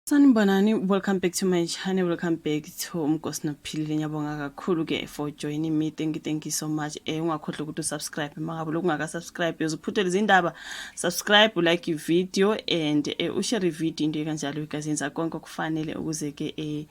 Sanibonani, welcome back to my channel, welcome back to Umgosi Nophilile. Ngiyabonga kakhulu ke for joining me. Thank you, thank you so much. Ungakhohlwa ukuthi usubscribe mangabe lokungaka subscribe, uzophuthela izindaba. Subscribe, like i-video and ushare i-video, into kanjalo guys, yenza konke okufanele ukuze ke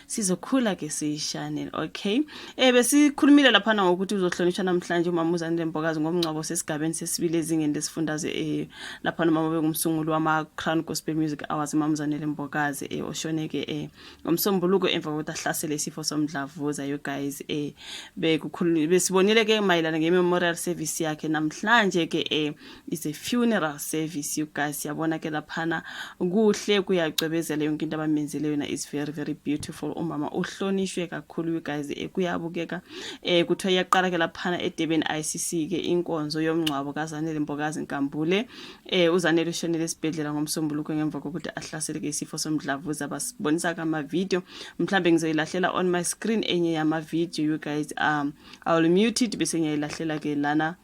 sizokhula ke siyi-channel, okay? Besikhulumile lapha ngokuthi uzohlonishwa namhlanje umama uZanele Mbokazi ngomngcwabo sesigabeni sesibili ezingeni lesifundazwe, lapha noma bengumsunguli wama Crown Gospel Music Awards, umama uZanele Mbokazi, oshoneke ngomsombuluko emva kokuthi ahlasele isifo somdlavuza, you guys. Bekukhulu besibonile ke mayelana nge-memorial service yakhe. Namhlanje ke is a funeral service, you guys. Siyabona ke laphana kuhle kuyacwebezela, yonke into abamenzele yona is very very beautiful. Umama uhlonishwe kakhulu, you guys, kuyabukeka. Kuthiwa iyaqala ke laphana eDurban ICC ke inkonzo yomngcwabo kaZanele Mbokazi Nkambule. UZanele ushonele esibhedlela ngomsombuluko ngemva kokuthi ahlaseleke isifo somdlavuza. Basibonisa kama video, mhlambe ngizoyilahlela on my screen enye yama video, you guys. I will mute it bese ngiyayilahlela ke lana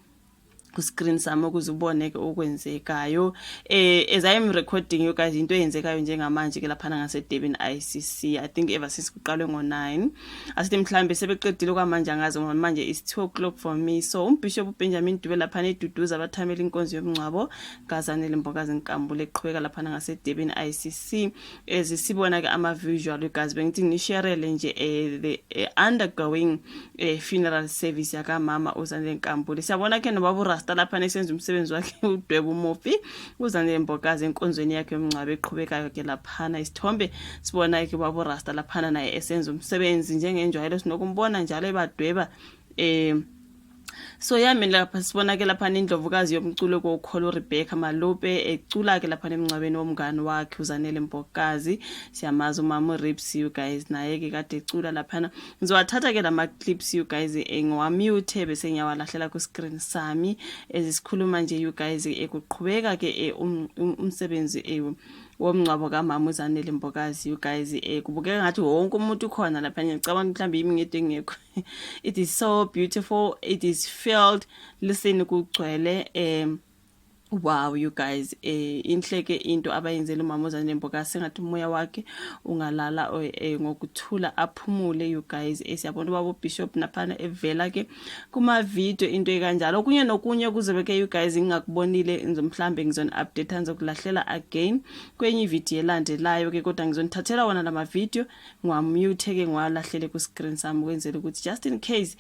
ku-screen sami ukuze ubone ke okwenzekayo as I am recording, you guys, into eyenzekayo njengamanje ke laphana ngase Durban ICC. I think ever since kuqalwe ngo9, asithi mhlambe sebeqedile kwamanje, angazi ngoba manje is 2 o'clock for me. So umbishop uBenjamin Dube laphana eduduza abathamela inkonzo yomngcwabo kaZanele Mbokazi Nkambule eqhubeka laphana ngase Durban ICC. Ezisibona ke ama visual, you guys, bengithi ngisharele nje the undergoing funeral service yakamama uZanele Nkambule. Siyabona ke nobaba uRasta lapha nesenza umsebenzi wakhe, udweba umufi uZanele Mbokazi enkonzweni yakhe yomngcwabo eqhubekayo ke laphana. Isithombe sibona ke ubaba uRasta laphana naye esenza umsebenzi njengenjwayelo, sinokumbona njalo ebadweba. So yami lapha sibona ke lapha indlovukazi yomculo kokholo Rebecca Malope ecula ke lapha emngcwabeni womngani wakhe uZanele Mbokazi. Siyamazi umama uRips, you guys, naye ke kade ecula laphana. Ngizowathatha ke lama clips, you guys, ngiwamute bese ngiyawalahlela ku screen sami ezisikhuluma nje, you guys. Ekuqhubeka ke umsebenzi womngcwabo kamama uZanele Mbokazi, you guys. Kubukeka ngathi wonke umuntu ukhona lapha, ngicabanga mhlawumbe yimi ngedwa engekho. It is so beautiful, it is filled, listen, kugcwele. Wow, you guys, inhleke into abayenzele umama uZanele Mbokazi, sengathi umoya wakhe ungalala ngokuthula, aphumule, you guys. Siyabona ubaba uBishop naphana evela ke kuma video, into ekanjalo, okunye nokunye kuzobe ke, you guys, ngingakubonile mhlambe ngizoni update, ngizokulahlela again kwenye ivideo elandelayo ke, kodwa ngizonithathela wona lama video, ngiwamute ke, ngiwalahlele ku screen sami ukwenzela ukuthi just in case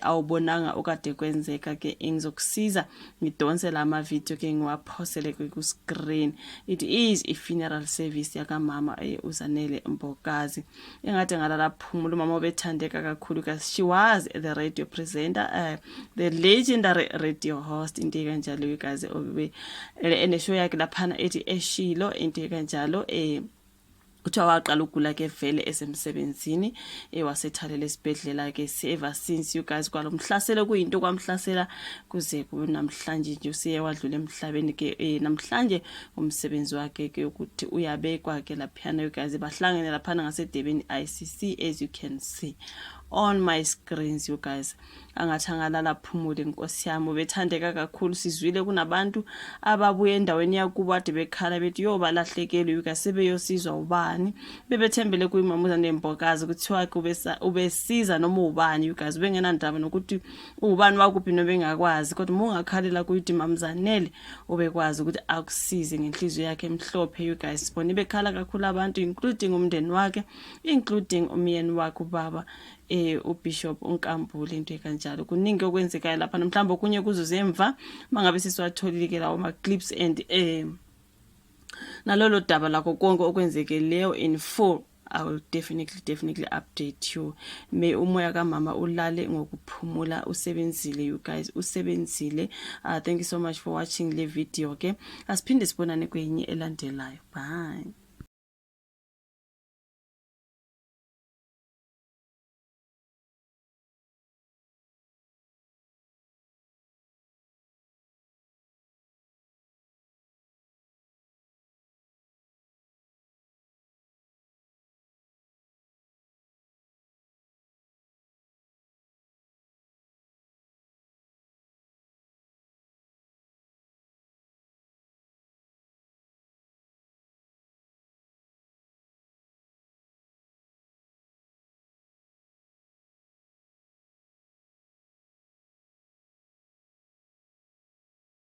awubonanga okade kwenzeka ke, ngizokusiza ngidonse lama video ke, ngiwaphosele ku screen. It is a funeral service yakamama uZanele Mbokazi. Engathi ngalala phumula umama obethandeka kakhulu because she was the radio presenter, the legendary radio host, into kanjalo, you guys, obe eneshow yakhe laphana ethi Eshilo, into kanjalo. Kuthiwa waqala ukugula ke vele esemsebenzini, wasethalela esibhedlela ke ever since, you guys, kwalomhlaselo kuyinto kwamhlasela kuze kunamhlanje nje usiye wadlula emhlabeni ke. Namhlanje umsebenzi wakhe ke ukuthi uyabekwa ke laphana, you guys, bahlangene laphana ngaseDurban ICC as you can see on my screens, you guys. Angathi angalala phumule, inkosi yami, ubethandeka kakhulu. Sizwile kunabantu ababuye endaweni yakubo ade bekhala bethi yo balahlekelwe yuka, sebeyosizwa ubani, bebethembele kuyimama uZanele Mbokazi. Kuthiwa ke ubesiza noma ubani, you guys, ubengenandaba nokuthi ubani wakuphi noma engakwazi, kodwa uma ungakhalela kuyithi mamzanele ubekwazi ukuthi akusize ngenhliziyo yakhe emhlophe, you guys. Sibone bekhala kakhulu abantu, including umndeni wakhe, including umyeni wakhe, ubaba uBishop uNkambule, into ekanjalo. Kuningi okwenzekayo lapha, mhlawumbe okunye kuzoze emva mangabe sisiwatholile ke lawo ma clips and nalolo daba lakho konke okwenzekeleyo in full. I will definitely definitely update you. May umoya kamama ulale ngokuphumula. Usebenzile, you guys, usebenzile. Thank you so much for watching le video ke. Asiphinde sibonane kwenye elandelayo. Bye.